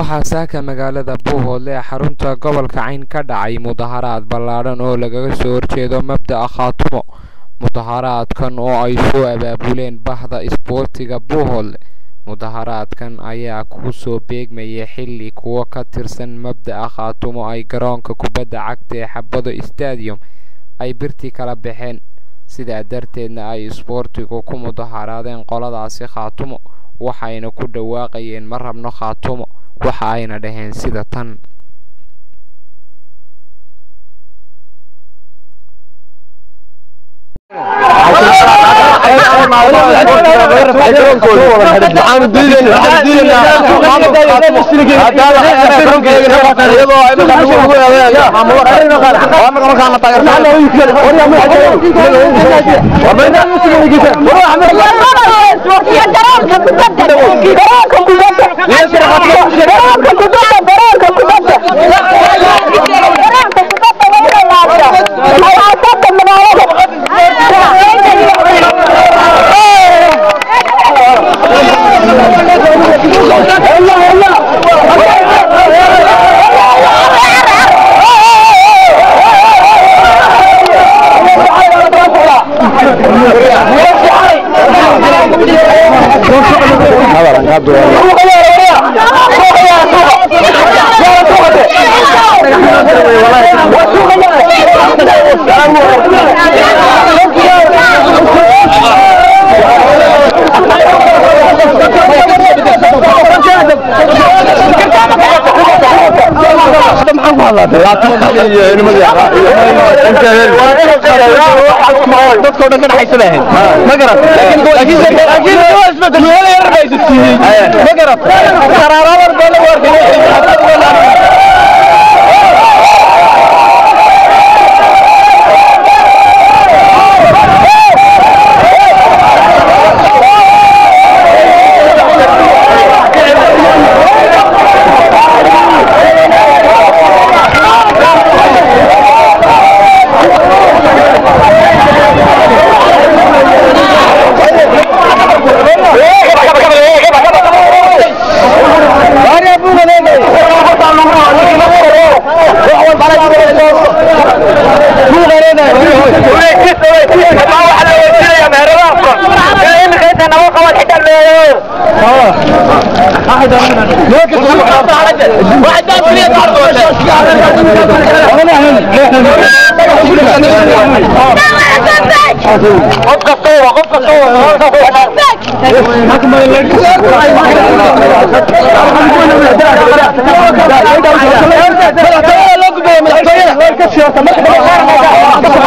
Waxaa saaka magaalada Buuhoodle ee xarunta gobolka Cayn ka dhacay mudaharaad ballaadhan oo lagaga soo horjeedo mabda'a Khaatumo. Mudaharaadkan oo ay soo abaabuleen bahda isboortiga Buuhoodle. Mudaharaadkan ayaa ku soo beegmaya xilli kuwo ka tirsan mabda'a Khaatumo ay garoonka kubadda cagta ee Xabado Stadium ay birtii kala baxeen, sidaa darteedna ay isboortigu ku mudaharaadeen qoladaasi Khaatumo, waxayna ku dhawaaqayeen ma rabno Khaatumo, waxa ayna dhaheen sida tan.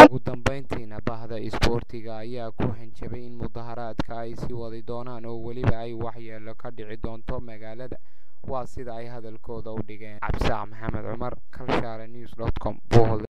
Ugu dambeyntiina bahda isboortiga ayaa ku hanjabay in mudaharaadka ay sii wadi doonaan oo weliba ay waxyeelo ka dhici doonto magaalada, waa sida ay hadalkooda u dhigeen. Cabdisaaq Maxamed Cumar, Kalshaale News com, Buuhoodle.